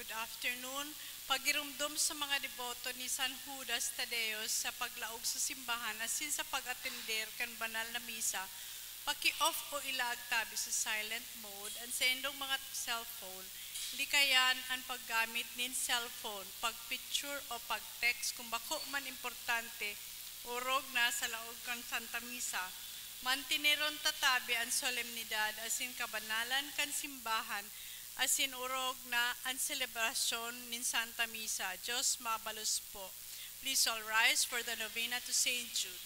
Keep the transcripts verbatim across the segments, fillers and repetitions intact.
Good afternoon. Pagiromdom sa mga deboto ni San Judas Tadeo sa paglaog sa simbahan asin sa pag-atender kan banal na misa, paki-off o ilaag tabi sa silent mode an saindong mga cellphone. Likayan an paggamit nin cellphone, pag-picture o pag-text kun bako man importante, orog na sa laog kan Santa Misa. Manteneron ta tabi an solemnidad asin kabanalan kan simbahan asin orog na an selebrasyon nin Santa Misa. Diyos mabalos po. Please all rise for the novena to Saint Jude.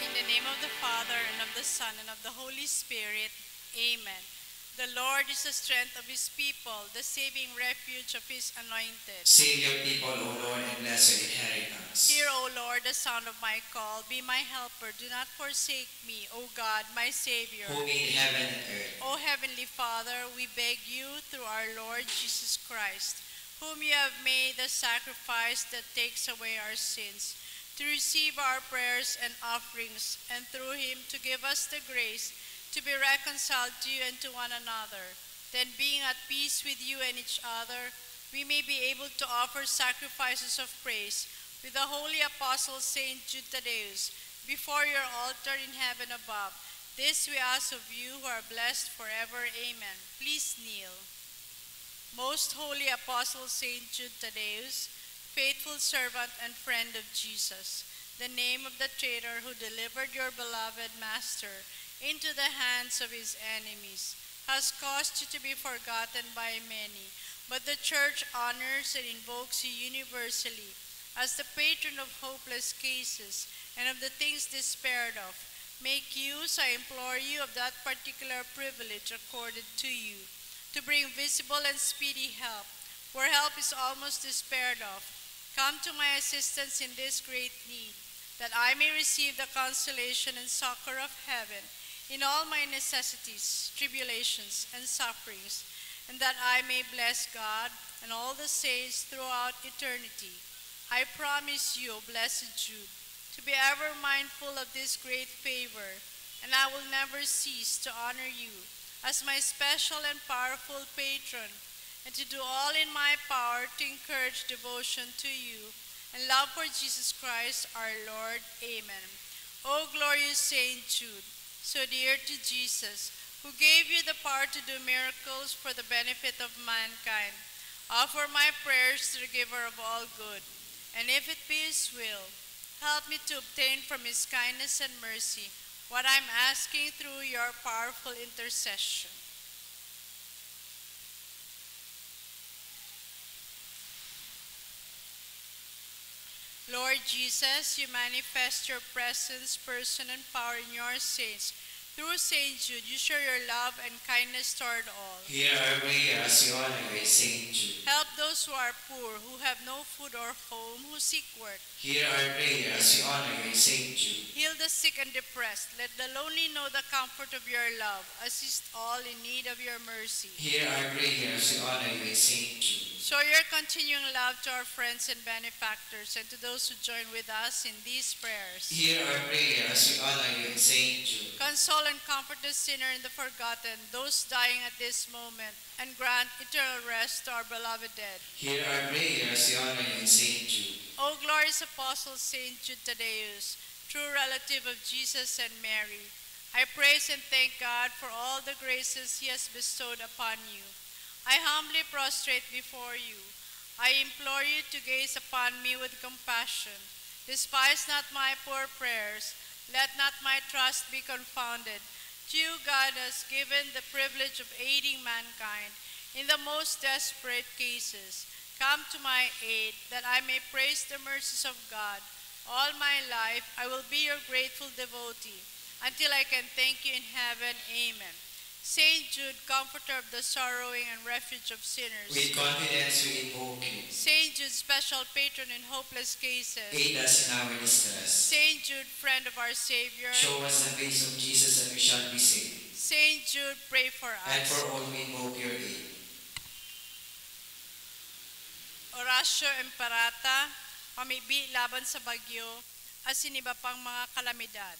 In the name of the Father, and of the Son, and of the Holy Spirit. Amen. The Lord is the strength of his people, the saving refuge of his anointed. Save your people, O Lord, and bless your inheritance. Hear, O Lord, the sound of my call. Be my helper. Do not forsake me, O God, my Savior. Who made heaven and earth. O Heavenly Father, we beg you through our Lord Jesus Christ, whom you have made the sacrifice that takes away our sins, to receive our prayers and offerings, and through him to give us the grace to be reconciled to you and to one another. Then, being at peace with you and each other, we may be able to offer sacrifices of praise with the holy apostle Saint Jude Thaddeus before your altar in heaven above. This we ask of you who are blessed forever. Amen. Please kneel. Most Holy Apostle Saint Jude Thaddeus, faithful servant and friend of Jesus, the name of the traitor who delivered your beloved Master into the hands of his enemies, has caused you to be forgotten by many, but the Church honors and invokes you universally as the patron of hopeless cases and of the things despaired of. Make use, I implore you, of that particular privilege accorded to you to bring visible and speedy help where help is almost despaired of. Come to my assistance in this great need, that I may receive the consolation and succor of heaven in all my necessities, tribulations, and sufferings, and that I may bless God and all the saints throughout eternity. I promise you, O blessed Jude, to be ever mindful of this great favor, and I will never cease to honor you as my special and powerful patron, and to do all in my power to encourage devotion to you and love for Jesus Christ our Lord. Amen. O glorious Saint Jude, so dear to Jesus, who gave you the power to do miracles for the benefit of mankind, Offer my prayers to the Giver of all good, and if it be His will, help me to obtain from His kindness and mercy what I am asking through your powerful intercession. Lord Jesus, you manifest your presence, person, and power in your saints. Through Saint Jude, you show your love and kindness toward all. Hear our prayers, we honor you, Saint Jude. Help those who are poor, who have no food or home, who seek work. Hear our prayers, we honor you, Saint Jude. Heal the sick and depressed. Let the lonely know the comfort of your love. Assist all in need of your mercy. Hear our prayers, we honor you, Saint Jude. Show your continuing love to our friends and benefactors and to those who join with us in these prayers. Hear our prayers, we honor you, Saint Jude. Console and comfort the sinner and the forgotten, those dying at this moment, and grant eternal rest to our beloved dead. Hear our prayers, we honor you, Saint Jude. O glorious Apostle Saint Jude Thaddeus, true relative of Jesus and Mary, I praise and thank God for all the graces He has bestowed upon you. I humbly prostrate before you. I implore you to gaze upon me with compassion. Despise not my poor prayers. Let not my trust be confounded. To you God has given the privilege of aiding mankind in the most desperate cases. Come to my aid, that I may praise the mercies of God. All my life I will be your grateful devotee, until I can thank you in heaven. Amen. Saint Jude, comforter of the sorrowing and refuge of sinners. With confidence we invoke you. Saint Jude, special patron in hopeless cases. Aid us in our distress. Saint Jude, friend of our Savior. Show us the face of Jesus and we shall be saved. Saint Jude, pray for us. And for all we invoke your aid. Oratio Imperata, pamibi laban sa bagyo, asin iba pang mga kalamidad.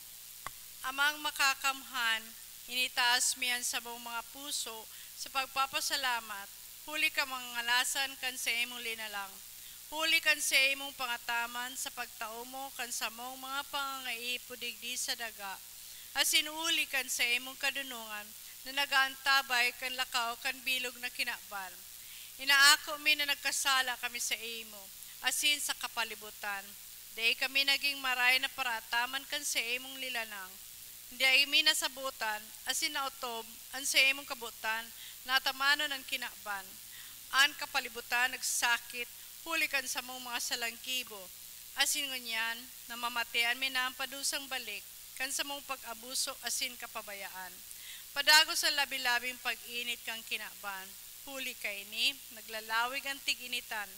Amang Makakamhan, initaas mi an samong mga puso sa pagpapasalamat, huli kan mga ngalasan kan saimong linalang, huli kan saimong pangataman sa pagtao mo kan samong mga pangangaipo digdi sa daga, asin huli kan saimong kadonongan na nag-aantabay kan lakaw kan bilog na kinaban. Inaako mi na nagkasala kami saimo, asin sa kapalibutan. Dai kami nagin maray na paraataman kan saimong lilanang. Dai mi nasabotan asin naotob an saimong kabotan na atamanon an kinaban. An kapalibutan nagsakit huli kan samong mga salang gibo, asin ngunyan namamatean mi na an padusang balik kan samong pag-abuso asin kapabayaan. Padagos an labi-labing pag-init kan kinaban. Huli kaini, naglalawig an tig-initan,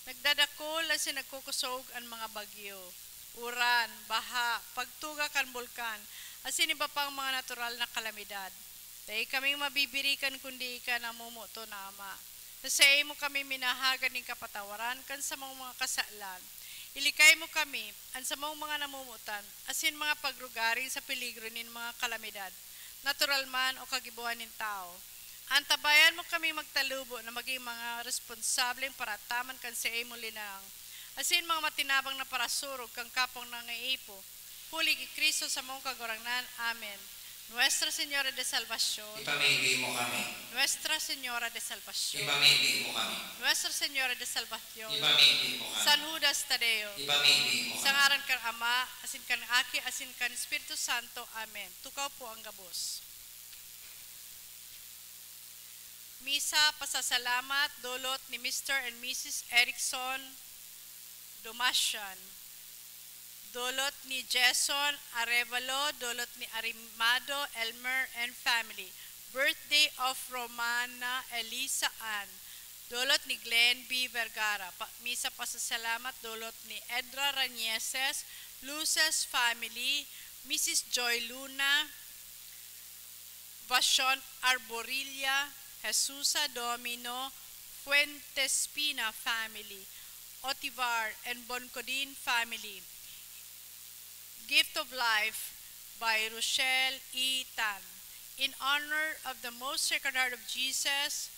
nagdadakul asin nagkukosog an mga bagyo, uran, baha, pagtuga kan bulkan, asin iba pang mga natural na kalamidad. Dai kaming mabibirikan kundi ika, namomoton na Ama, na saimo kami minahagad nin kapatawaran kan samong mga kasalan. Ilikay mo kami, an samong mga namomotan, asin mga pagrugaring sa peligro nin mga kalamidad, natural man o kagibohan nin tawo. Antabayan mo kaming magtalubo na magin mga responsableng paraataman kan saimong linang, asin mga matinabang na parasurog kan kapwang nangaipo, huli ki Cristo samong Kagurangnan. Amen. Nuestra Señora de Salvacion. Ipamibi mo kami. Nuestra Señora de Salvacion. Ipamibi mo kami. Nuestra Señora de Salvacion. Ipamibi mo kami. San Judas Tadeo. Ipamibi mo kami. Sa ngaran kan Ama, asin kan Aki, asin kan Espiritu Santo. Amen. Tukaw po ang gabos. Misa pasasalamat, dulot ni Mister and Missus Erickson Domasian. Dulot ni Jason Arevalo, dulot ni Arimado Elmer and family. Birthday of Romana Elisa Ann. Dulot ni Glenn B Vergara. Pa-, misa pasasalamat, dulot ni Edra Rañeses, Luces family, Missus Joy Luna, Vachon Arborilla, Jesusa Domino, Fuentespina family, Otivar and Boncodin family. Gift of Life by Rochelle E Tan. In honor of the Most Sacred Heart of Jesus,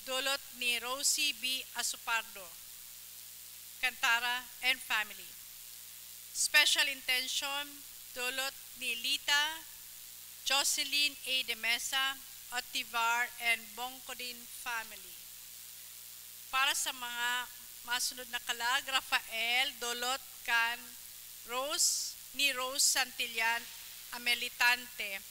dulot ni Rosie B Asopardo, Cantara and family. Special intention, dulot ni Lita, Jocelyn A De Mesa, Otivar and Boncodin family. Para sa mga masunod na kalag, Rafael, dulot kan Rose, ni Rose Santillan Amelitante.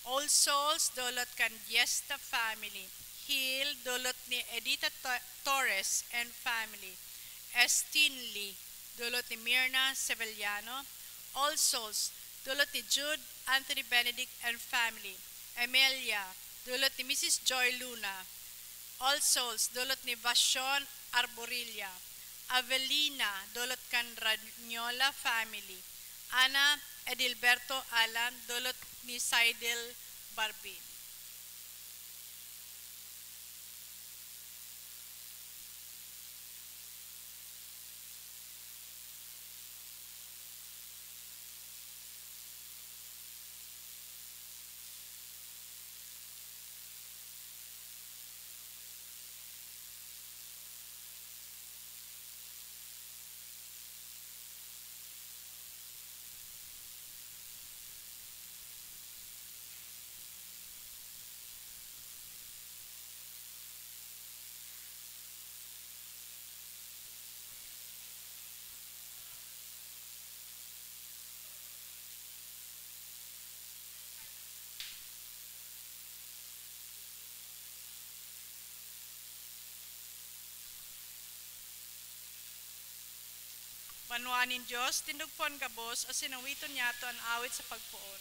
All Souls, dulot kan Diesta family. Heal, dulot ni Edita To-, Torres and family. Estinli, dulot ni Mirna Sevillano. All Souls, dulot ni Jude Anthony Benedict and family. Emelia, dulot ni Missus Joy Luna. All Souls, dulot ni Vashon Arborilla. Avelina, dulot kan Ranyola family. Ana Edilberto Alan, dulot ni Saidel Barbin. Banwaan nin Dios, tindog po an gabos, asin awiton niyato an awit sa pagpoon.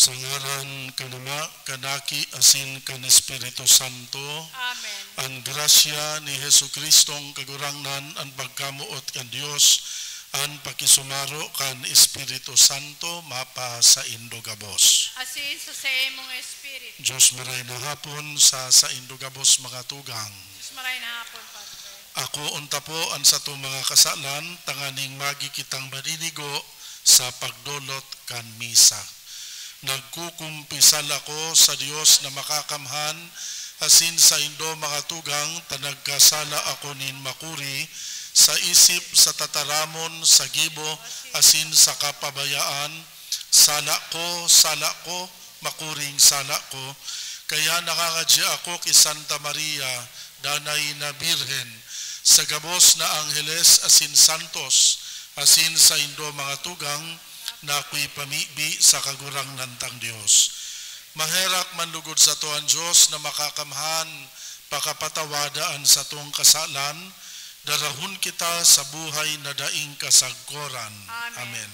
Sa ngaran kan Ama, kan Aki, asin kan Espiritu Santo. Amen. An grasya ni Jesu-Cristong Kagurangnan, an pagkamoot kan Dios, an pakisumaro kan Espiritu Santo mapasaindo gabos. Asin sa saimong espiritu. Dios maray na hapon sa saindo gabos, mga tugang. Dios maray na hapon, Padre. Ako unta po an satong mga kasalan, tanganing magi kitang maninigo sa pagdolot kan misa. Nagkukumpisal ako sa Dios na makakamhan, asin saindo, mga tugang, ta nagkasala ako nin makuri, sa isip, sa tataramon, sa gibo, asin sa kapabayaan. Sala ko, sala ko, makuring sala ko. Kaya nangangadya ako ki Santa Maria, danay na Birhen, sa gabos na angheles asin santos, asin saindo, mga tugang, na akoy pamibi sa Kagurangnan tang Dios. Maherak man lugod sato an Dios na makakamhan, pakapatawada an satong kasalan, darahon kita sa buhay na daing kasagkoran. Amen. Amen.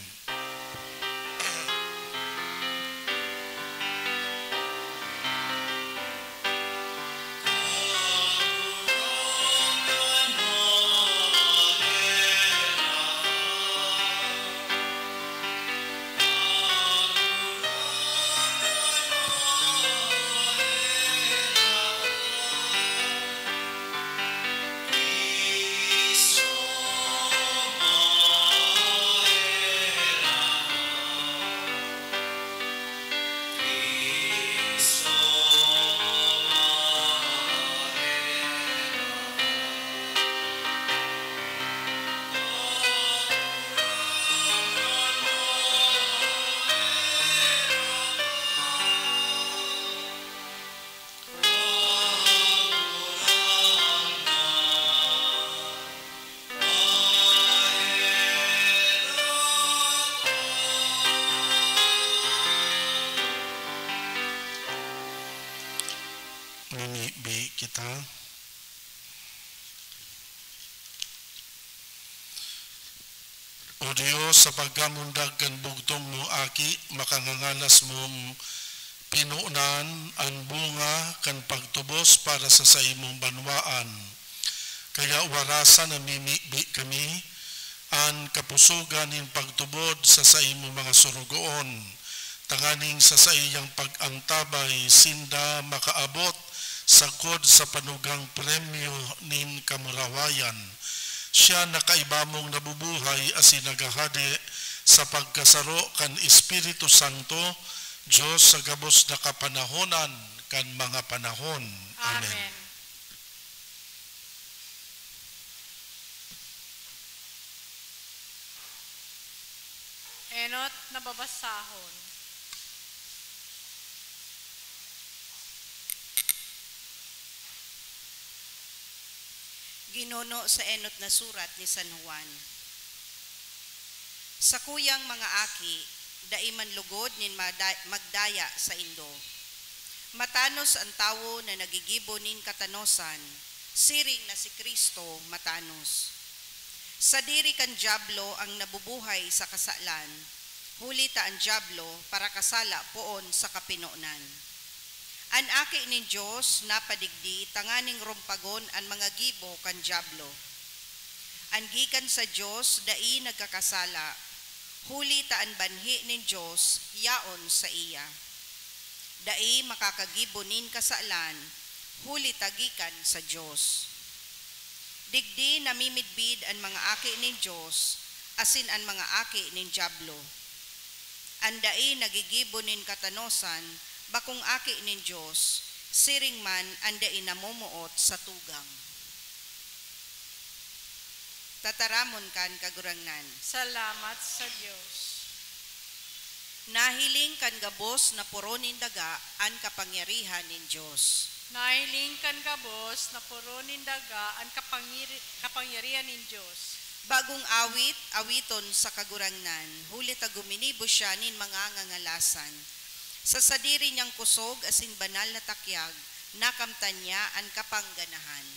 Dios, sa pagkamundag kan bugtong mong Aki, makangangalas mong pinonan an bunga kan pagtubos para sa saimong banwaan. Kaya warasan namimibi kami an kapusogan nin pagtubod sa saimong mga sorogoon, tanganing sa saiyang pag-antabay sinda makaabot sagkod sa panugang premyo nin kamurawayan. Siya na kaiba mong nabubuhay asin naghahade sa pagkasaro kan Espiritu Santo, Dios sa gabos na kapanahonan kan mga panahon. Amen. Amen. Enot na babasahon. Ginuno sa enot na surat ni San Juan. Sakuyang mga aki, dai man lugod nin mada-, magdaya saindo. Matanos an tawo na nagigibo nin katanosan, siring na si Cristo matanos. Sadiri kan Diablo ang nabubuhay sa kasalan, huli ta an Diablo parakasala poon sa kapinonan. An Aki nin Dios napadigdi tanganing rumpagon an mga gibo kan Diablo. An gikan sa Dios dai nagkakasala, huli ta an banhi nin Dios yaon saiya. Dai makakagibo nin kasalan, huli ta gikan sa Dios. Digdi namimidbid an mga aki nin Dios asin an mga aki nin Diablo. An dai nagigibo nin katanosan bakong aki nin Dios, siring man an dai namomoot sa tugang. Tataramon kan Kagurangnan. Salamat sa Dios. Nahiling kan gabos na poro nin daga an kapangyarihan nin Dios. Nahiling kan gabos na poro nin daga an kapangiri-, kapangyarihan nin Dios. Bagong awit, awiton sa Kagurangnan, huli ta guminibo siya nin mga ngangalasan. Sa sadiri niyang kusog asin banal na takyag, nakamtan niya an kapangganahan.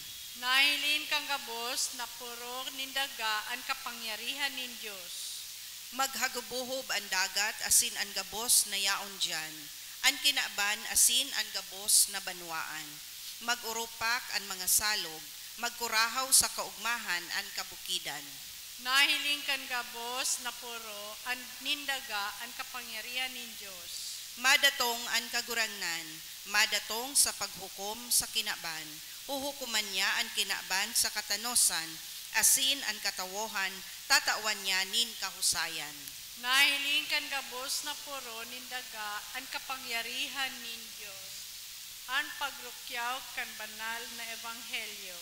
Nahiling kan gabos na poro nin daga an kapangyarihan nin Dios. Maghagubohob an dagat asin an gabos na yaon diyan, an kinaban asin an gabos na banwaan. Mag-urupak an mga salog, magkurahaw sa kaogmahan an kabukidan. Nahiling kan gabos na poro an, nin daga an kapangyarihan nin Dios. Madatong an Kagurangnan, madatong sa paghukom sa kinaban, huhukoman niya an kinaban sa katanosan, asin an katawohan tatawan niya nin kahusayan. Nahiling kan gabos na poro nin daga an kapangyarihan nin Dios, an pagrukyaw kan banal na ebanghelyo.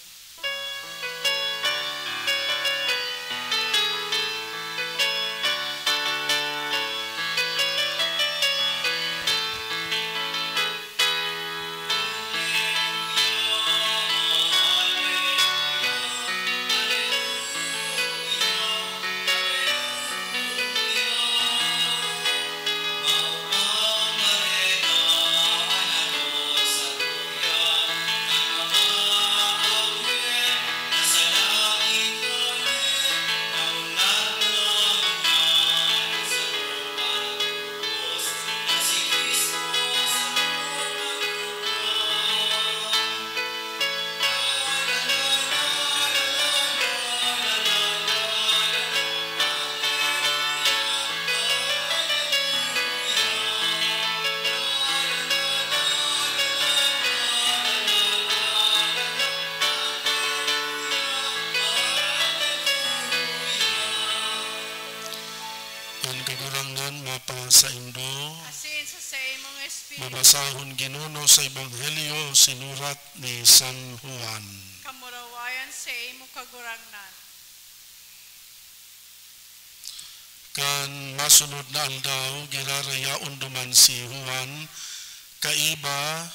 An Kagurangnan mapasaindo. Asin sa saimong espiritu. Babasahon, Ginuno, sa Ebanghelyo sinurat ni San Juan. Kamurawayan sa imo, Kagurangnan. Kan masunod na aldaw, girarayaon duman si Juan kaiba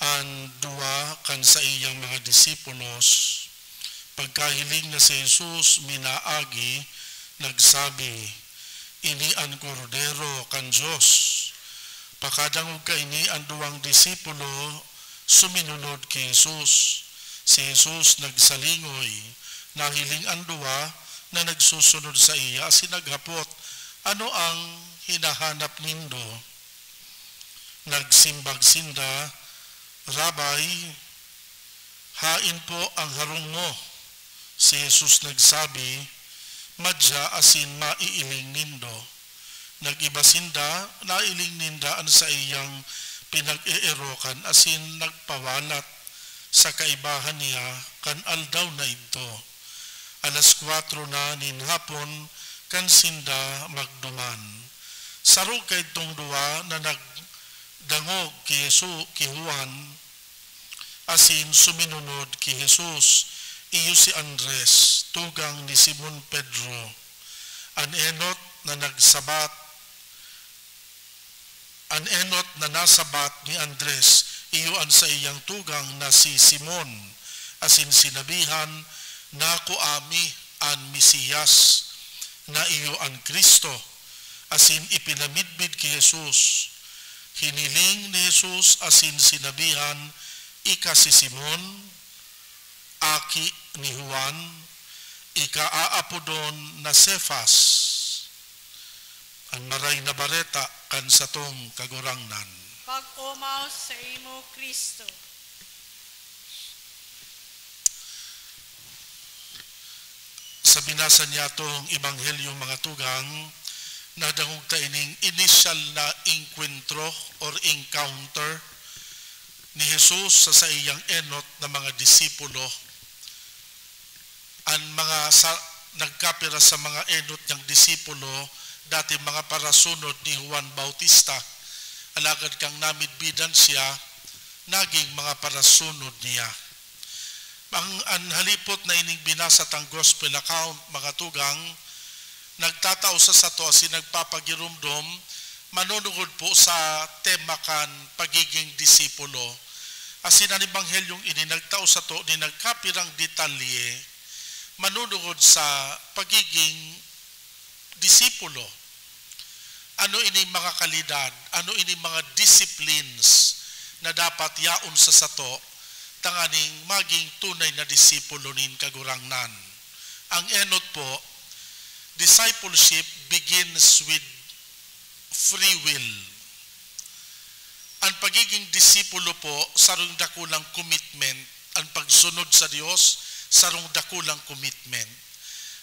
an duwa kan saiyang mga disipulos. Pagkahiling na si Jesus minaagi, nagsabi, "Ini an Kordero kan Dios." Pakadangog kaini, an duwang disipulo suminunod ki Jesus. Si Jesus nagsalingoy. Nahiling an duwa, na nagsusunod saiya asin naghapot, "Ano ang hinahanap nindo?" Nagsimbag sinda, "Rabbi, haen po ang harong mo?" Si Jesus nagsabi, "Madya asin maiiling nindo." Nag-iba sinda, nailing ninda an saiyang pinag-eerokan asin nagpawalat sa kaibahan niya kan aldaw na idto. Alas kwatro na nin hapon kan sinda magduman. Saro kaidtong duwa na nagdangog ki Jesu-, ki Juan, asin suminunod ki Jesus, iyo si Andres, tugang ni Simon Pedro. An enot na nagsabat, an enot na nasabat ni Andres, iyo an saiyang tugang na si Simon, asin sinabihan, "Nakua mi an Mesiyas, na iyo an Cristo." Asin ipinamidbid ki Jesus. Hiniling ni Jesus asin sinabihan, "Ika si Simon, aki ni Juan, ika aapodon na Cefas." An Maray na Bareta kan satong Kagurangnan. Pag-omaw sa imo, Cristo. Sa binasa niyatong Ebanghelyo, mga tugang, nadangog ta ining initial na enkwentro or encounter ni Jesus sa saiyang enot na mga disipulo. An mga sa, nagkapira sa mga enot niyang disipulo, dati mga parasunod ni Juan Bautista. Alagad kan namidbidan siya, naging mga parasunod niya. Ang, an halipot na ining binasa tang gospel account, mga tugang, nagtatao sa sato asin nagpapagiromdom, manunungod po sa tema kan pagiging disipulo. Asin an Ebanghelyong ini nagtao sato nin nagkapirang detalye manunungod sa pagiging disipulo. Ano ining mga kalidad? Ano ining mga disciplines na dapat yaon sa sato tanganing maging tunay na disipulo nin Kagurangnan? Ang enot po, discipleship begins with free will. An pagiging disipulo po, sarong dakulang commitment. An pagsunod sa Dios, sarong dakulang commitment.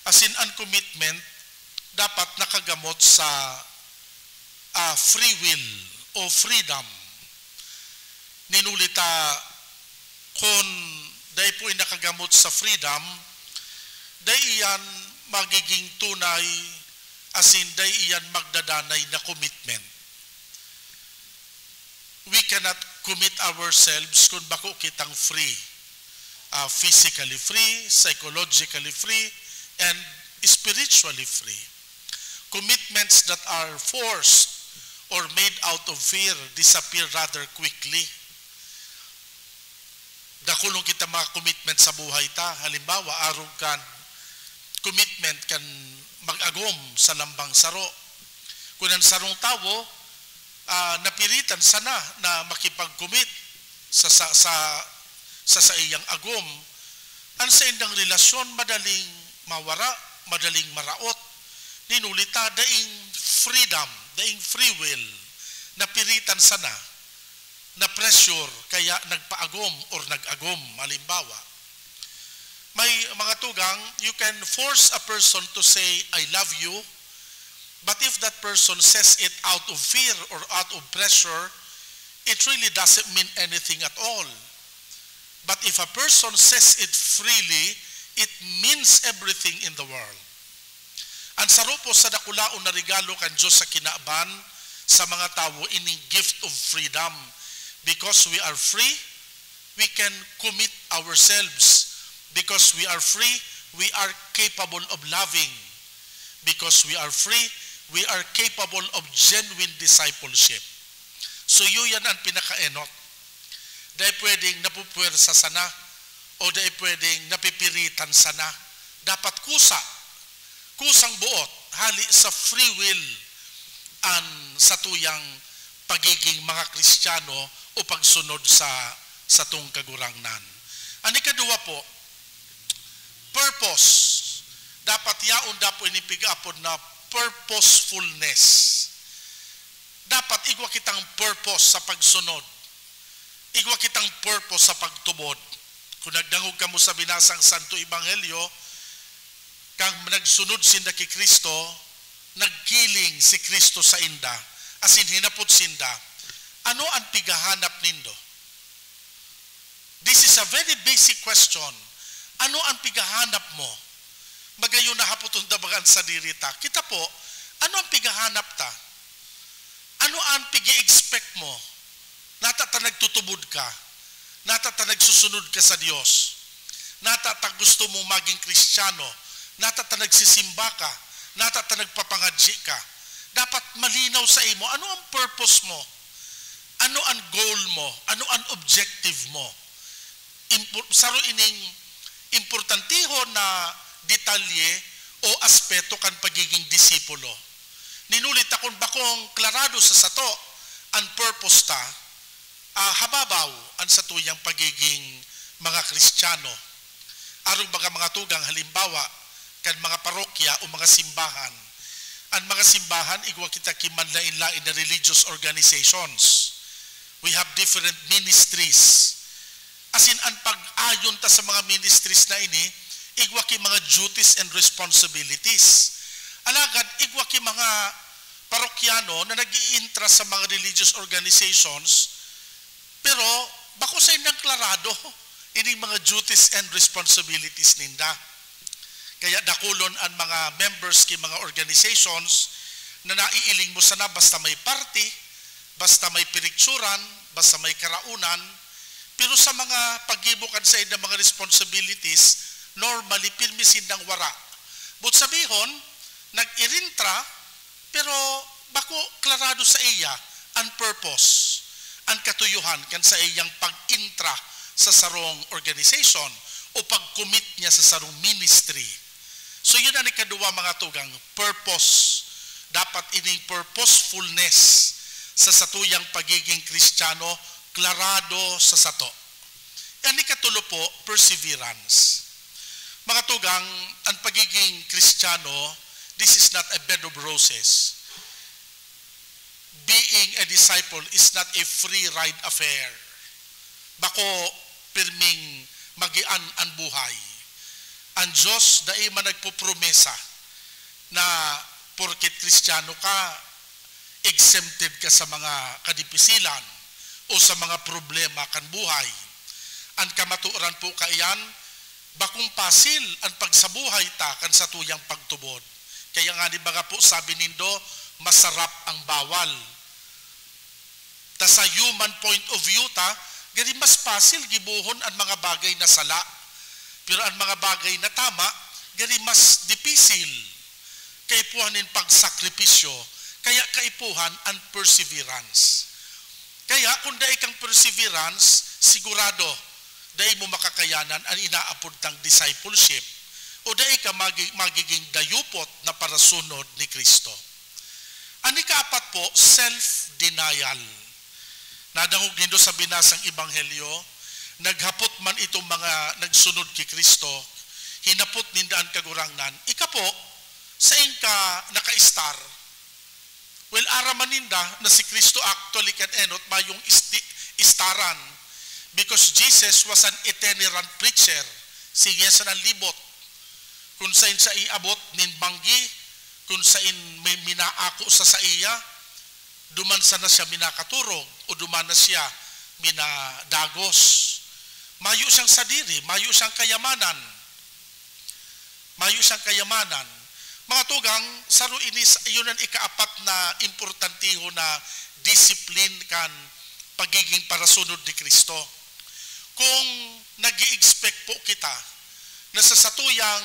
Asin an commitment, dapat nakagamot sa, ah, free will o freedom. Nin huli ta, kun dai po nakagamot sa freedom, dai iyan magiging tunay asin dai iyan magdadanay na commitment. We cannot commit ourselves kun bako kitang free, ah, physically free, psychologically free, and spiritually free. Commitments that are forced or made out of fear disappear rather quickly. Dakulon kita mga commitment sa buhay ta. Halimbawa, arog kan commitment kan mag-agom sa lambang saro. Kun an sarong tawo, ah, napiritan sana na makipag-commit sa, sa, sa, sa saiyang agom, an saindang relasyon madaling mawara, madaling maraot. Nin huli ta, daing freedom, daing free will, napiritan sana, na-pressure, kaya nagpaagom or nag-agom, halimbawa. May mga tugang, you can force a person to say, "I love you," but if that person says it out of fear or out of pressure, it really doesn't mean anything at all. But if a person says it freely, it means everything in the world. An saro po sa dakulaon na regalo kan Dios sa kinaban sa mga tawo, ining gift of freedom. Because we are free, we can commit ourselves. Because we are free, we are capable of loving. Because we are free, we are capable of genuine discipleship. So, iyo yan ang pinakaenot. Dai pwedeng napupuwersa sana o dai pwedeng napipiritan sana. Dapat kusa, kusang boot, hali sa free will an satuyang pagiging mga Kristiyano o pagsunod sa satong Kagurangnan. An ikaduwa po, purpose. Dapat yaon dapo ini pig-apod na purposefulness. Dapat igwa kitang purpose sa pagsunod. Igwa kitang purpose sa pagtubod. Kung nagdangog kamo sa binasang Santo Ebanghelyo, kang nagsunod sinda ki Cristo, nagkiling si Cristo sa inda, asin hinapot sinda, "Ano an pighahanap nindo?" This is a very basic question. Ano an pighahanap mo? Magayon na hapoton ta baga an sadiri ta. Kita po, ano an pighahanap ta? Ano an pigi-expect mo? Nata ta nagtutubod ka. Nata ta nagsusunod ka sa Dios. Nata ta gusto mo maging Kristiyano. Nata ta nagsisimba ka. Nata ta nagpapangadyi ka. Dapat malinaw sa imo, ano ang purpose mo? Ano ang goal mo? Ano ang objective mo? Impor-, saro ining importantihon na detalye o aspeto kan pagiging disipulo. Ninuli ta kun bakong klarado sa sato an purpose ta, ah, hababaw an satuyang pagiging mga Kristiyano. Arog baga, mga tugang, halimbawa kan mga parokya o mga simbahan. An mga simbahan, igwa kita ki manlaen-laen na religious organizations. We have different ministries. Asin an pag-ayon ta sa mga ministries na ini, igwa ki mga duties and responsibilities. Alagad igwa ki mga parokyano na nag-iintra sa mga religious organizations, pero bako sa indang klarado ining mga duties and responsibilities ninda. Kaya dakulon an mga members ki mga organizations na naiiling mo sana basta may party, basta may pinikturan, basta may karaonan, pero sa mga paggibo kan saindang mga responsibilities, normally, pirmi sindang wara. But sabihon, nag-irintra, pero bako klarado sa iya an purpose, an katuyohan kan saiyang pag-intra sa sarong organization o pag-commit niya sa sarong ministry. So, yun an ikaduwa, mga tugang, purpose. Dapat ining purposefulness sa satuyang pagiging Kristiyano klarado sa sato. An ikatulo po, perseverance. Mga tugang, an pagiging Kristiyano, this is not a bed of roses. Being a disciple is not a free ride affair. Bako pirming magian an buhay. An Dios dai man nagpopromesa na porket Kristiyano ka, exempted ka sa mga kadipisilan o sa mga problema kan buhay. An kamatuoran po kaiyan, bakong pasil an pagsabuhay ta kan satuyang pagtubod. Kaya ngani baga po sabi nindo, "Masarap ang bawal." Ta sa human point of view ta, gari mas pasil gibohon an mga bagay na sala. Pero an mga bagay na tama, gari mas dipisil. Kaipuhan nin pagsakripisyo, kaya kaipuhan an perseverance. Kaya kung dai kang perseverance, sigurado, dai mo makakayanan an inaapod tang discipleship o dai ka magi-, magiging dayupot na parasunod ni Cristo. An ikaapat po, self-denial. Nadangog nindo sa binasang ebanghelyo, naghapot man itong mga nagsunod ki Cristo, hinapot ninda an Kagurangnan, "Ika po, saen ka naka-estar?" Well, aram man ninda na si Cristo actually kan enot mayong isti-, estaran, because Jesus was an itinerant preacher. Sige sa nalibot. Kung saen siya iabot nin banggi, kung saen may minaako sa saiya, duman sana siya minakaturog o duman na siya minadagos. Mayo siyang sadiri, mayo siyang kayamanan. Mayo siyang kayamanan. Mga tugang, saro ini sa, yun ang ikaapat na importantiho na discipline kan pagiging parasunod ni Cristo. Kung nag-i-expect po kita na sa satuyang,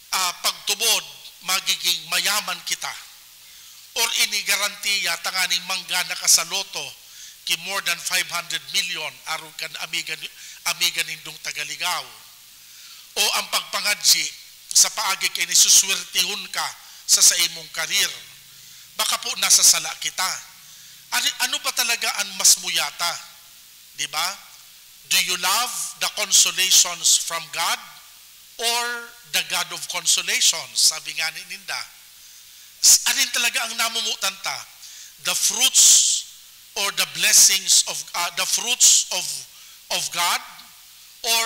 ah, pagtubod, magiging mayaman kita, or ini garantiya tanganing manggana ka sa lotto ki more than five hundred million, arog kan amiga ni-, amiga nindong taga Ligao, o ang pagpangadyi sa paagi kaini suswertehon ka sa saimong karir. Baka po nasa sala kita. Ano, ano ba talaga an mas muyata? Di ba? Do you love the consolations from God? or the God of consolation, sabi nga ni ninda. S-, alin talaga ang namumutan ta? The fruits or the blessings of, ah, the fruits of, of God, or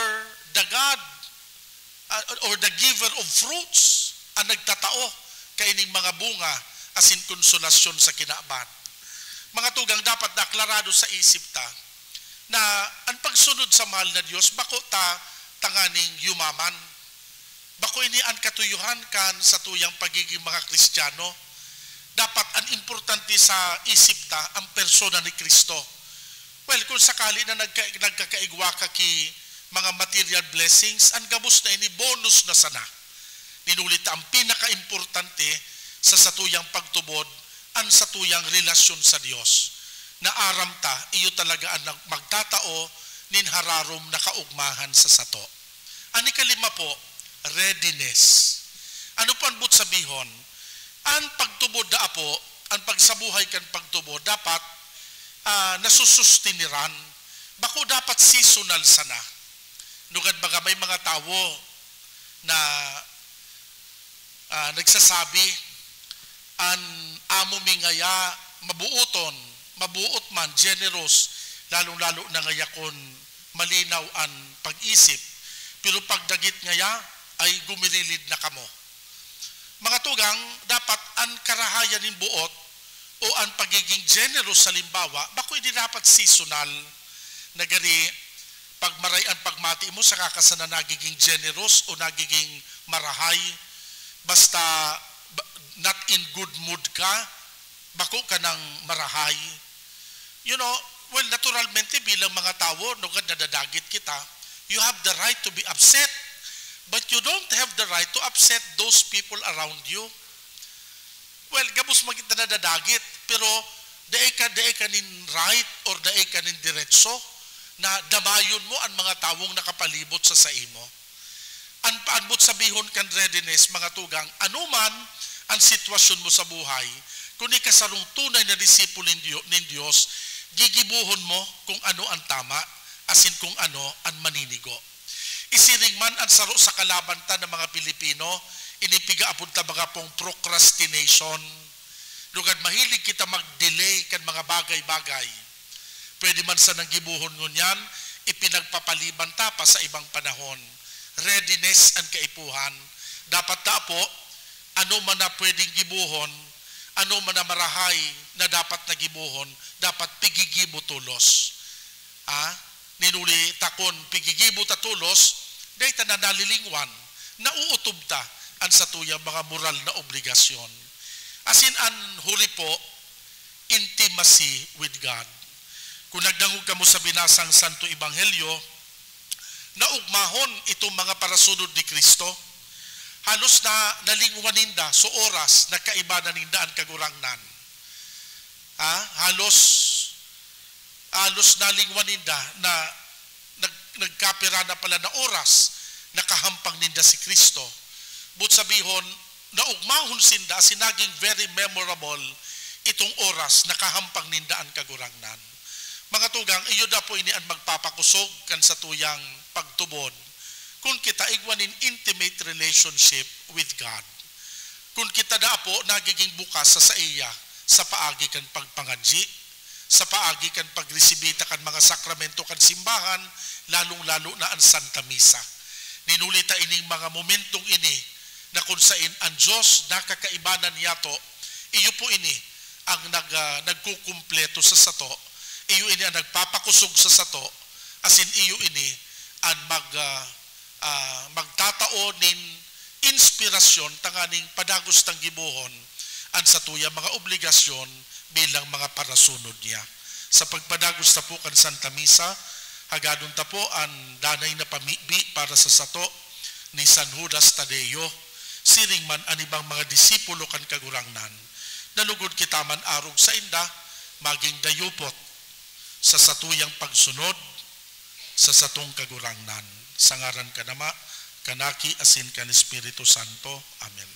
the God, ah, or the giver of fruits, ang nagtatao kaining mga bunga asin konsolasyon sa kinaban. Mga tugang, dapat na aklarado sa isip ta na an pagsunod sa mahal na Dios bako ta tanganing yumaman. Bako ini an katuyohan kan satuyang pagigin mga Kristiyano. Dapat an importante sa isip ta an persona ni Cristo. Well, kung sakali na nagka-, nagkakaigwa ka ki mga material blessings, an gabos na ini bonus na sana. Ngunyan huli ta an pinakaimportante sa satuyang pagtubod, an satuyang relasyon sa Dios. Na aram ta, iyo talaga an nag-, magtatao nin hararom na kaugmahan sa sato. An ikalima po, readiness. Ano po an boot sabihon? An pagtubod na apo, an pagsabuhay kan pagtubod, dapat, ah, nasusustiniran. Bako dapat seasonal sana. Nugad baga may mga tawo na, ah, nagsasabi, "An amo mi ngaya mabuoton, mabuot man, generous, lalong-lalo na ngaya kun malinaw an pag-isip. Pero pagdagit ngaya ay gumirilid na kamo." Mga tugang, dapat an karahayan nin buot o an pagiging generous, halimbawa, bako ini dapat seasonal. Na gani, pag maray an pagmati mo, saka ka sana nagiging generous o nagiging marahay. Basta, ba-, not in good mood ka, bako ka nang marahay. You know, well, naturalmente, bilang mga tawo, nugad nadadagit kita, you have the right to be upset, but you don't have the right to upset those people around you. Well, gabos man kita nadadagit, pero dai ka, dai ka nin right or dai ka nin diretso na damayon mo an mga tawong nakapalibot sa saimo. An paanbot sabihon kan readiness, mga tugang, ano man an sitwasyon mo sa buhay, kun ika sarong tunay na disipulo nin Dio-, nin Dios, gigibohon mo kung ano an tama, asin kung ano an maninigo. Isiring man an saro sa kalaban ta na mga Pilipino, ini pigaapod ta baga pong procrastination. Lugad mahilig kita mag-delay kan mga bagay-bagay. Pwede man sanang gibohon ngunyan, ipinagpapaliban ta pa sa ibang panahon. Readiness an kaipuhan. Dapat ta po, ano man na pwedeng gibohon, ano man na marahay na dapat na gibohon, dapat pigigibo tolos. Ah, ngunyan huli ta kun pigigibo ta tolos, dai ta na nalilingwan, nauutob ta an satuyang mga moral na obligasyon. Asin an huli po, intimacy with God. Kun nagdangog kamo sa binasang Santo Ebanghelyo, naugmahon itong mga parasunod ni Cristo. Halos na nalingwan ninda sa oras na kaiba na ninda an Kagurangnan. Ah, halos, halos nalingwan ninda na nag-, nagkapira na pala na oras, nakahampang ninda si Cristo. Boot sabihon, naugmahon sinda, asin naging very memorable itong oras, nakahampang ninda an Kagurangnan. Mga tugang, iyo da po ini an magpapakosog kan satuyang pagtubod. Kun kita igwa nin intimate relationship with God. Kun kita da po nagiging bukas sa saiya sa paagi kan pagpangadyi, sa paagi kan pagresibita kan mga sakramento kan simbahan, lalong-lalo na an Santa Misa. Ngunyan huli ta ining mga momentong ini na kun sain an Dios nakakaibanan niyato, iyo po ini ang nag-, ah, nagkukumpleto sa sato, iyo ini ang nagpapakosog sa sato, asin iyo ini an mag-, ah, ah, magtatao nin inspirasyon tanganing padagos tang gibohon an satuyang mga obligasyon bilang mga parasunod niya. Sa pagpadagos ta po kan Santa Misa, hagadon ta po an danay na pamibi para sa sato ni San Judas Tadeo, siring man an ibang mga disipulo kan Kagurangnan, na lugod kita man arog sainda, maging dayupot sa satuyang pagsunod sa satong Kagurangnan. Sa ngaran kan Ama, kan Aki, asin kan Espiritu Santo. Amen.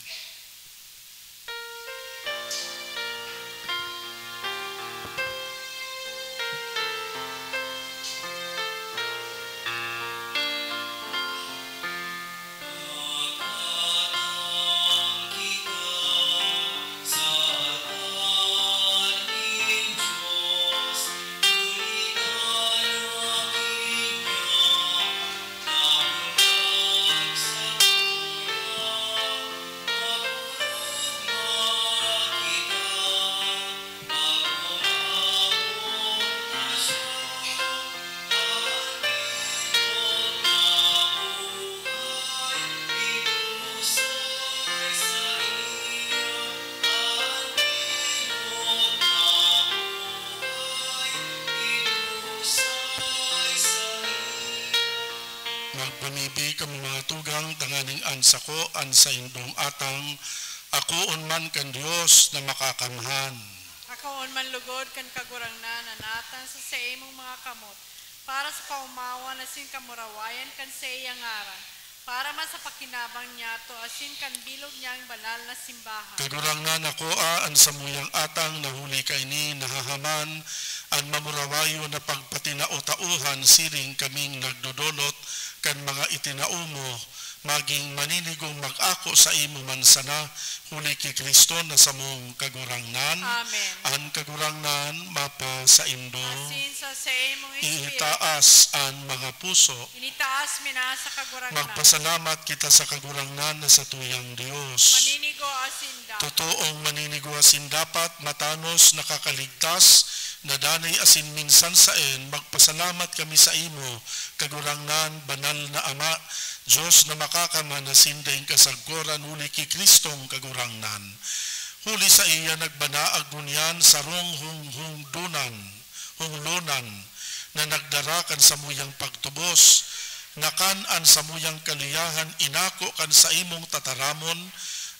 mga tugang, tanganing an sako, an saindong atang, akoon man kan Dios na Makakamhan. Akoon man lugod kan Kagurangnan na natang sa saimong mga kamot, para sa kaomawan asin kamurawayan kan saiyang ngaran, para man sa pakinabang niyato asin kan bilog niyang banal na simbahan. Kagurangnan, akoa an samuyang atang na huli kaini nahahaman an mamurawayon na pagpatinao-taohan siring kaming nagdodolot kan mga itinao mo, magin maninigong mag-ako saimo man sana, huli ki Cristo na samong Kagurangnan. Amen. An Kagurangnan mapasaindo. Asin sa saimong espiritu. Iitaas an mga puso. Initaas mi na sa Kagurangnan. Magpasalamat kita sa Kagurangnan na satuyang Dios. Maninigo asin dapat. Totoong maninigo asin dapat, matanos, nakakaligtas, na danay asin minsan saen, magpasalamat kami saimo, Kagurangnan, banal na Ama, Dios na Makakamhan asin daing kasagkoran, huli ki Cristong Kagurangnan. Huli saiya nagbanaag ngunyan sarong hunghungdonan, hunglonan, na nagdara kan samuyang pagtubos, na kan an samuyang kaliyahan inako kan saimong tataramon,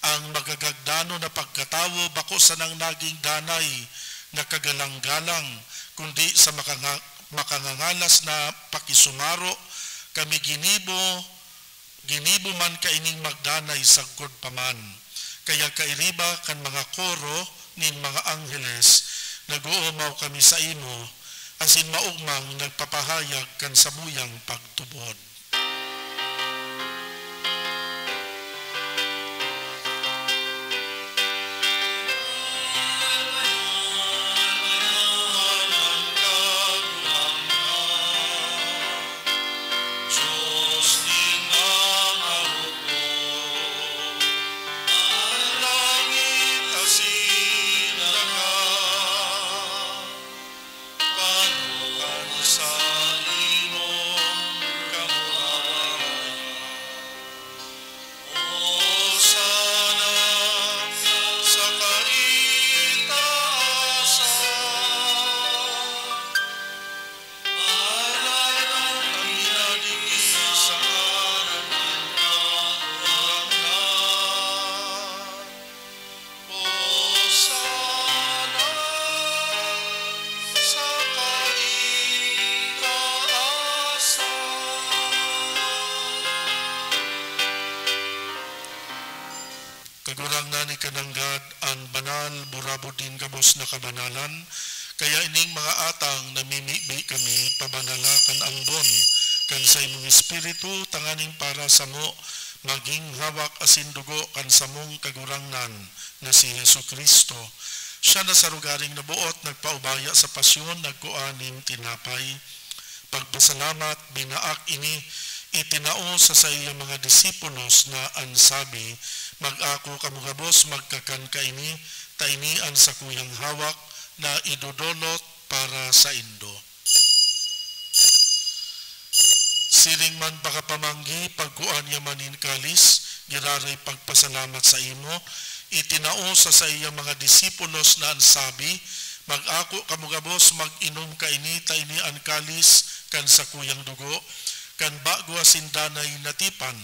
ang magagagdanon na pagkatawo bako sanang nagin danay na kagalang-galang, kundi sa makanga-, makangangalas na pakisumaro, kami ginibo, ginibo man kaining magdanay sagkod pa man. Kaya kairiba kan mga koro nin mga angheles, nag-oomaw kami saimo, asin maogmang nagpapahayag kan samuyang pagtubod. Hosana sa kaitaasan. Alam ang pinagigisa ng Kagurangnan. Hosana sa kaitaasan. Kagurangnan, ika nanggad an banal, burabod nin gabos na kabanalan. Kaya ining mga atang namimibi kami, pabanala kan ambon kan saimong Espiritu, tanganing para samo magin hawak asin dugo kan samong Kagurangnan na si Jesu-Cristo. Siya na sa rogaring naboot, nagpaubaya sa pasyon, nagkua nin tinapay. Pagpasalamat, binaak ini, itinao sa saiyang mga disipulos na an sabi, "Mag-ako kamo gabos, magkakan kaini, ta ini an sakuyang hawak na idodolot para saindo." Siring man pakapamanggi, pagkua niya man nin kalis, giraray pagpasalamat saimo, itinao sa saiyang mga disipulos na an sabi, "Mag-ako kamo gabos, mag-inom kaini, ta ini an kalis kan sakuyang dugo, kan bago asin danay na tipan,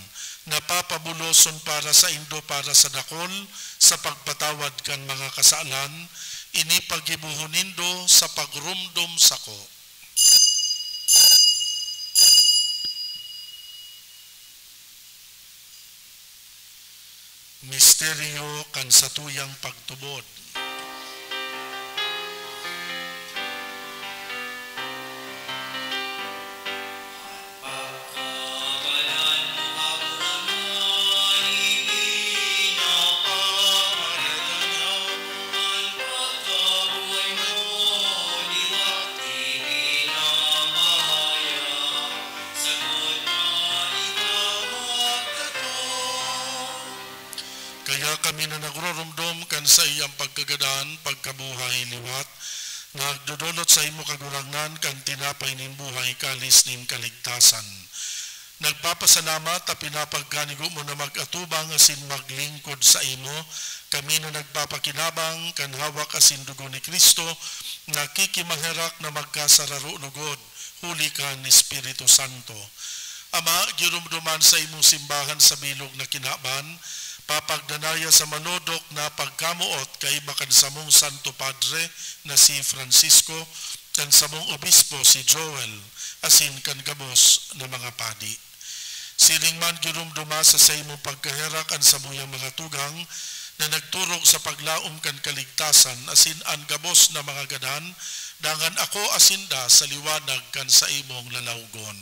na papabuloson para saindo para sa dakol, sa pagpatawad kan mga kasalan. Ini paggibohon nindo sa pagromdom sako." Misteryo kan satuyang pagtubod. Kaya kami na nagroromdom kan saiyang pagkagadan, pagkabuhay liwat, nagdodolot saimo, Kagurangnan, kan tinapay nin buhay, kalis nin kaligtasan. Nagpapasalamat ta pinapagkanigo mo na mag-atubang asin maglingkod saimo. Kami na nagpapakinabang kan hawak asin dugo ni Cristo, nakikimaherak na magkasararo logod, huli kan Espiritu Santo. Ama, giromdoman sa imong simbahan sa bilog na kinaban, papagdanaya sa malodok na pagkamoot kaiba kan samong Santo Padre na si Francisco, kan samong obispo si Joel, asin kan gabos na mga padi. Siring man giromdoma sa saimong pagkaherak an samuyang mga tugang na nagturog sa paglaom kan kaligtasan asin an gabos na mga gadan, dangan ako asin da sa liwanag kan saimong lalawgon.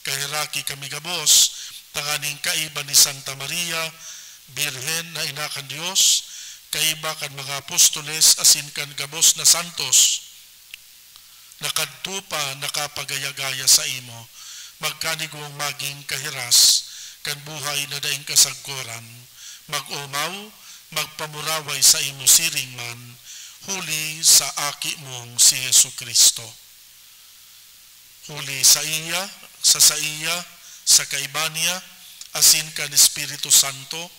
Kaheraki kami gabos tanganing kaiba ni Santa Maria, Birhen na ina kan Dios, kaiba kan mga apostoles asin kan gabos na santos, na kadto pa nakapagaya-gaya saimo, magkanigong magin kahiras kan buhay na daing kasagkoran, mag-omaw, magpamuraway saimo siring man, huli sa Aki mong si Jesu-Cristo. Huli saiya, sa saiya, sa kaiba niya, asin kan Espiritu Santo,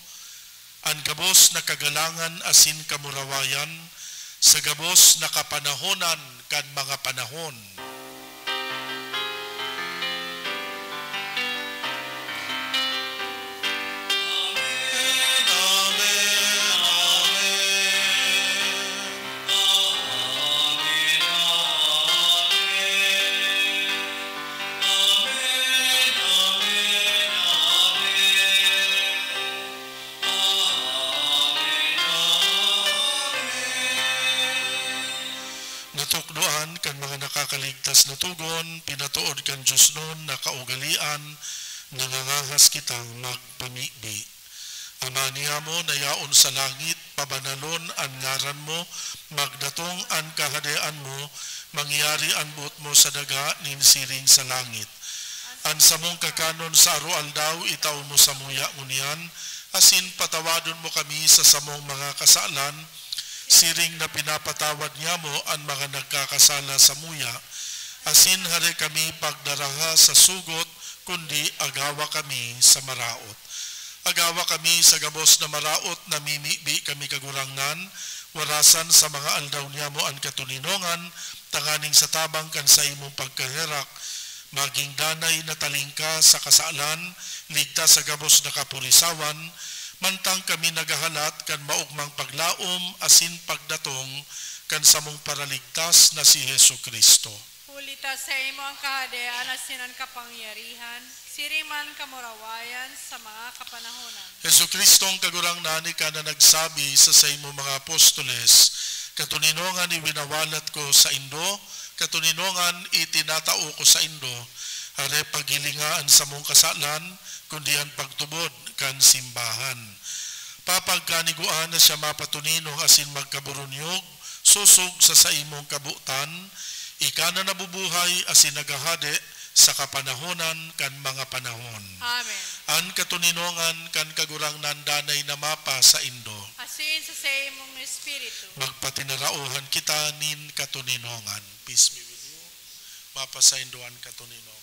an gabos na kagalangan asin kamurawayan, sa gabos na kapanahonan kan mga panahon. Amen, amen, amen. Amen, amen. Amen, amen, amen. Amen, amen. Natukdoan kan mga nakakaligtas na togon, pinatood kan diosnon na kaugalean, nangangahas kitang magpamibi. Ama niyamo na yaon sa langit, pabanalon an ngaran mo, magdatong an kahadean mo, mangyari an boot mo sa daga nin siring sa langit. An samong kakanon sa aroaldaw itao mo samuya ngunyan, asin patawadon mo kami sa samong mga kasalan, siring na pinapatawad niyamo an mga nagkakasala samuya, asin hare kami pagdaraha sa sugot, kundi agawa kami sa maraot. Agawa kami sa gabos na maraot, namimibi kami, Kagurangnan, warasan sa mga aldaw niyamo an katoninongan, tanganing sa tabang kan saimong pagkaherak, magin danay na talingkas sa kasalan, ligtas sa gabos na kapurisawan, mantang kami naghahalat kan maogmang paglaom asin pagdatong kan samong Paraligtas na si Jesu-Cristo. Huli ta saimo an kahadean asin an kapangyarihan, siring man kamurawayan sa mga kapanahonan. Jesu-Cristong Kagurangnan, ika na nagsabi sa saimong mga apostoles, "Katoninongan iwinawalat ko saindo, katoninongan itinatao ko saindo." Hare paghilinga an samong kasalan, kundi an pagtubod kan simbahan. Papagkanigoan na siya mapatoninong asin magkaburunyog, sosog sa saimong kabotan, ika na nabubuhay asin naghahade sa kapanahonan kan mga panahon. Amen. An katoninongan kan Kagurangnan danay na mapa saindo. Asin sa saimong espiritu. Magpatinaraohan kita nin katoninongan. Peace be with you. Mapa saindo an katoninongan.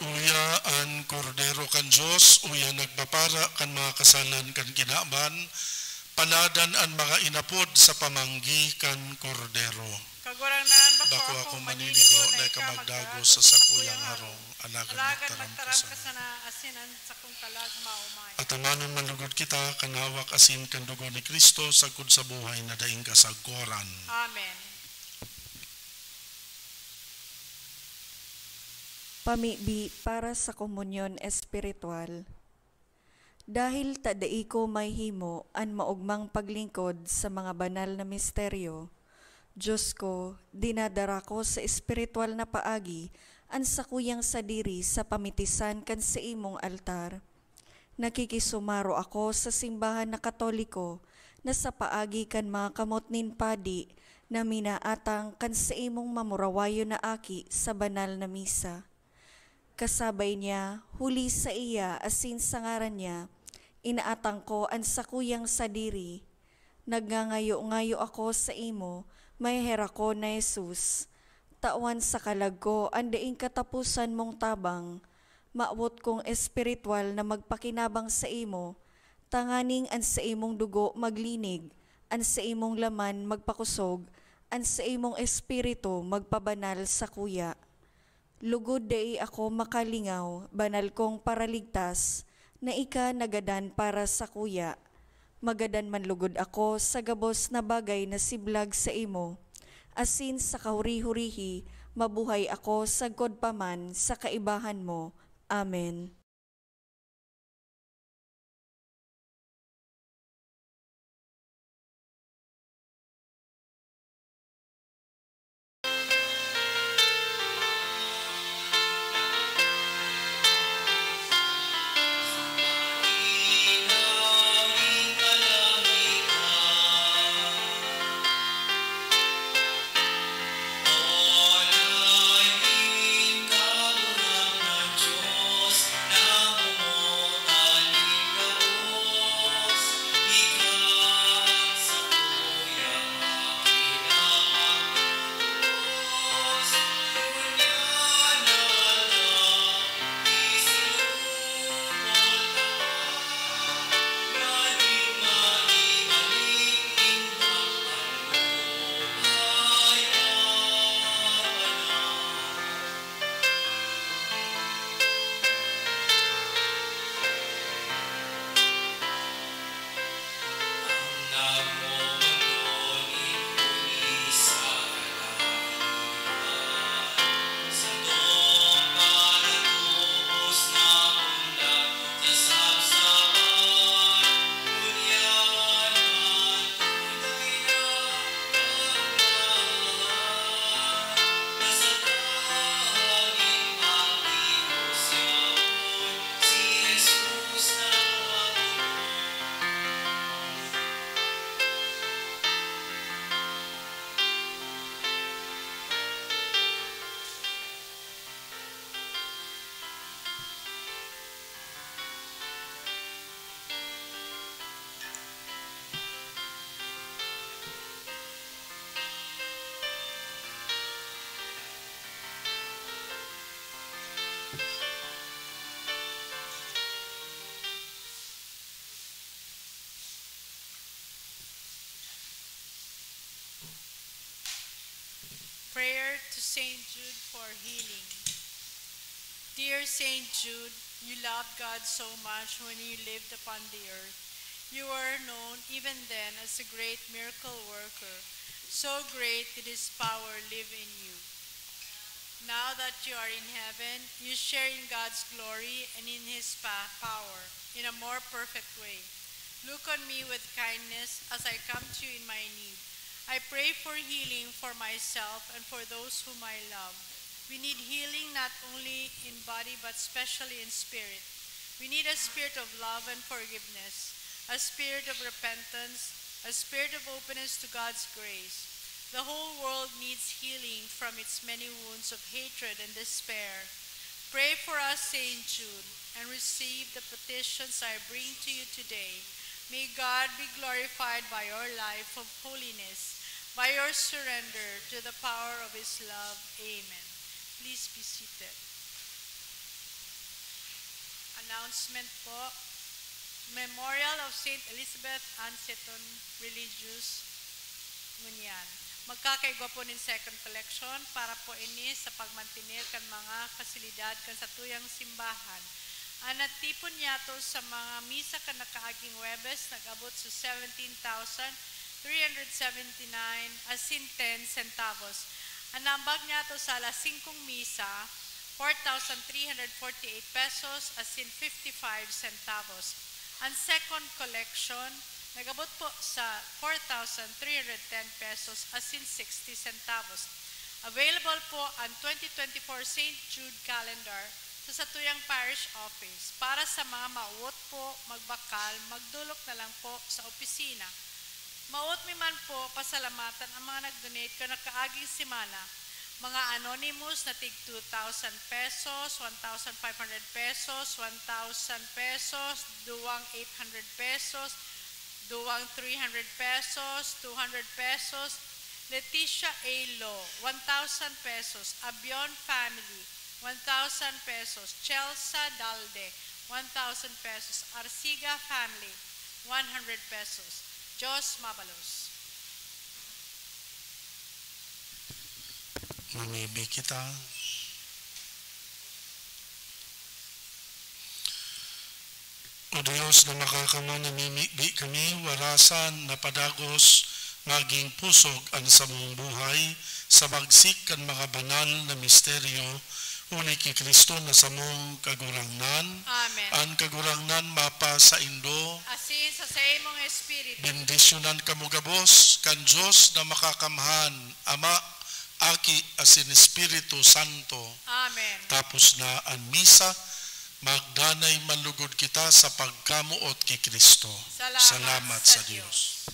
Uya an Kordero kan Dios, uya nagpapara kan mga kasalan kan kinaban, paladan an mga inapod sa pamanggi kan Kordero. Kagurangnan, bako akong maninigo na ika magdagos sa sakuyang harong, alagad magtaram ka sana, asin an sakong kalag maomay. Atamanon man lugod kita kan hawak asin kan dugo ni Cristo sagkod sa buhay na daing kasagkoran. Amen. Pamibi para sa komunyon espiritual. Dahil ta dai ko mahimo an maogmang paglingkod sa mga banal na misteryo, Diyos ko, dinadara ko sa espiritual na paagi an sakuyang sadiri sa pamitisan kan saimong altar. Nakikisumaro ako sa simbahan na Katoliko na sa paagi kan mga kamot nin padi na minaatang kan saimong mamurawayon na aki sa banal na misa. Kasabay niya, huli sa iya asin sa ngaran niya, inaatang ko an sakuyang sadiri. Nagngangayo-ngayo ako saimo, maheherakon na Jesus. Tawan sa kalag ko an daing kataposan mong tabang. Mawot kong espiritual na magpakinabang saimo, tanganing an saimong dugo maglinig, an saimong laman magpakosog, an saimong espiritu magpabanal sakuya. Lugod dai ako makalingaw, banal kong Paraligtas, na ika nagadan para sakuya. Magadan man lugod ako sa gabos na bagay na siblag saimo, asin sa kahuri-hurihi mabuhay ako sagkod pa man sa kaibahan mo. Amen. Prayer to Saint Jude for healing. Dear Saint Jude, you loved God so much when you lived upon the earth. You were known even then as a great miracle worker. So great did his power live in you. Now that you are in heaven, you share in God's glory and in his pa-, power in a more perfect way. Look on me with kindness as I come to you in my need. I pray for healing for myself and for those whom I love. We need healing not only in body but especially in spirit. We need a spirit of love and forgiveness, a spirit of repentance, a spirit of openness to God's grace. The whole world needs healing from its many wounds of hatred and despair. Pray for us, Saint Jude, and receive the petitions I bring to you today. May God be glorified by your life of holiness, by your surrender to the power of His love. Amen. Please be seated. Announcement po. Memorial of Saint Elizabeth Ann Seton Religious, ngunyan. Magkakaigwa po nin second collection para po ini sa pagmantener kan mga pasilidad kan satuyang simbahan. An natipon niyato sa mga misa kan nakaaging Huwebes nag-abot sa seventeen thousand three hundred seventy-nine asin ten centavos. An naambag niyato sa alas singkong misa, four thousand three hundred forty-eight pesos asin fifty-five centavos. An second collection, Nagabot po sa four thousand three hundred ten pesos asin sixty centavos. Available po ang twenty twenty-four Saint Jude Calendar sa satuyang parish office. Para sa mga mawot po magbakal, magdolok na lang po sa opisina. Mawot mi man po pasalamatan ang mga nag-donate kan nakaaging semana. Mga anonymous na tig two thousand pesos, one thousand five hundred pesos, one thousand pesos, duwang eight hundred pesos, duwang three hundred pesos, two hundred pesos. Leticia A. Lo, one thousand pesos. Abion family, one thousand pesos. Chelsea Dalde, one thousand pesos. Arsiga family, one hundred pesos. Diyos mabalos. Mamibi kita. O Dios na makakamhan, namimibi kami, warasan na padagos maging pusog an samong buhay sa bagsik kan mga banal na misteryo, huli ki Cristo na samong Kagurangnan. Amen. An Kagurangnan mapasaindo. Asin sa saimong espiritu. Bendisyonan kamo gabos kan Dios na makakamhan, Ama, Aki, asin Espiritu Santo. Amen. Tapos na an misa, magdanay man lugod kita sa pagkamoot ki Cristo. Salamat sa Dios.